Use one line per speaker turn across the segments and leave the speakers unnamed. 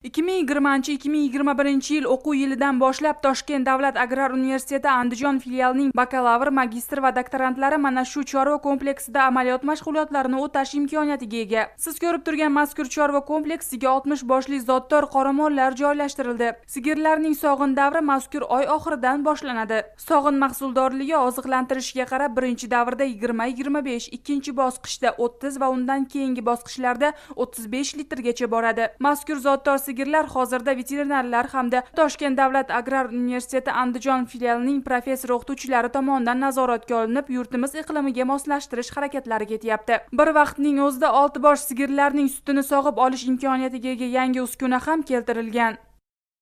2020-2021 yil o'quv yilidan boshlab Toshkent davlat agrar universiteti Andijon filialining bakalavr, magistr va doktorantlari mana shu chorva kompleksida amaliyot mashg'ulotlarini o'tash imkoniyatiga ega. Siz ko'rib turgan mazkur chorva kompleksiga 60 boshli zotdor qoramollar joylashtirildi. Sigirlarning sog'in davri mazkur oy oxiridan boshlanadi. Sog'in mahsuldorligi oziqlantirishga qarab birinchi davrda 20-25, ikkinchi bosqichda 30 va undan keyingi bosqichlarda 35 litrgacha boradi. Mazkur zotdor sigirlar hozirda veterinarlar hamda Toshkent davlat agrar universiteti Andijon filialining professor o'qituvchilari tomonidan nazoratga olinib, yurtimiz iqlimiga moslashtirish harakatlari ketyapti. Bir vaqtning o'zida 6 bosh sigirlarning sutini sog'ib olish imkoniyatiga ega yangi uskuna ham keltirilgan.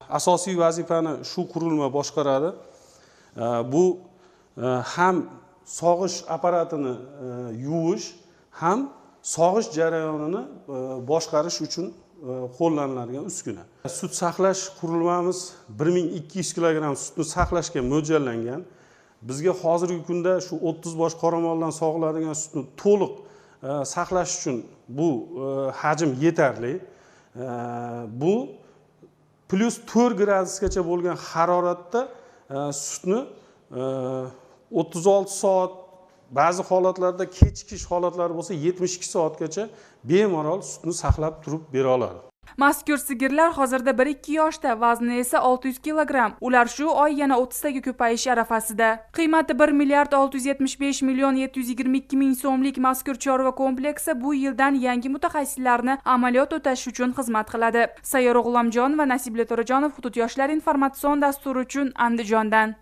Asosiy vazifani shu qurilma boshqaradi. Bu ham sog'ish apparatini yuvish, ham sog'ish jarayonini boshqarish uchun qo'llaniladigan uskuna. Sut saqlash qurilmamiz 1200 kilogramm sutni saqlashga mo'ljallangan. Bizga hozirgi kunda shu 30 bosh qoramoldan sog'iladigan sutni to'liq saqlash uchun bu hajm yetarli. Bu plus 4 gradusgacha bo'lgan haroratda sutni 36 soat, ba'zi holatlarda kechikish holatlari bo'lsa 72 soatgacha bemalol sutni saqlab turib bera oladi.
Mazkur sigirlar hozirda 1-2 yoshda, vazni esa 600 kilogramm. Ular shu oy yana 30 taga ko'payish arafasida. Qiymati 1 milliard 675 million 722 ming so'mlik mazkur chorva kompleksi bu yildan yangi mutaxassislarni amaliyot o'tash uchun xizmat qiladi. Sayyora G'ulomjon va Nasibli To'rajonov, Hudud yoshlar informatsion dasturi uchun Andijondan.